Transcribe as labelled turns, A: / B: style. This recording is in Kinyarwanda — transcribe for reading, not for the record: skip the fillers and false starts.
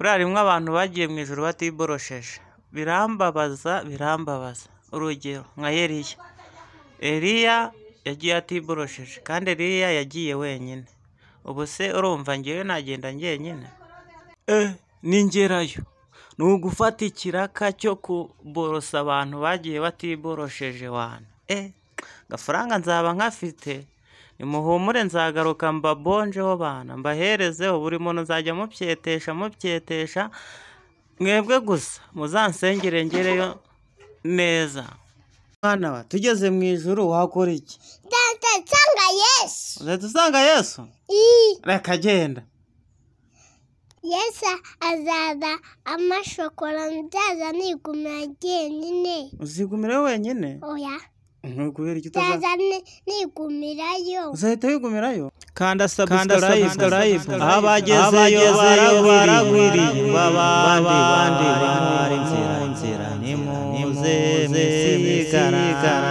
A: Buriya rimwe abantu bagiye mu ijuru batiborosheje, birambabaza, birambabaza. Urugero nka Eliya. Eliya yagiye atiborosheje, kandi Eliya yagiye wenyine. Ubu se urumva ngewe nagenda njyenyine? Ningerayo ni ugufata ikiraka cyo kuborosa abantu bagiye batiborosheje wana. Agafaranga nzaba nkafite, nimuhumure nzagaruka mbabonjeho bana, mbaherezeho, buri muntu nzajya mupyetesha mupyetesha, mwebwe gusa muzansengere ngereyo neza. Mwana wa, tugeze mu ijuru wakora iki?
B: Nzahita nsanga Yesu.
A: Uzahita usanga Yesu?
B: Ii.
A: Reka genda.
B: Yesu azaza amashokora, nzaza nigumira jyenyine.
A: Uzigumirayo wenyine?
B: Oya.
A: Kubera iki utaza?
B: Nzaza nigumirayo.
A: Uzahita wigumirayo?
C: Kanda subscribe,
A: aho abagezeyo baragwiriye,
C: abandi bari mu nzira, nimuze mwisigara.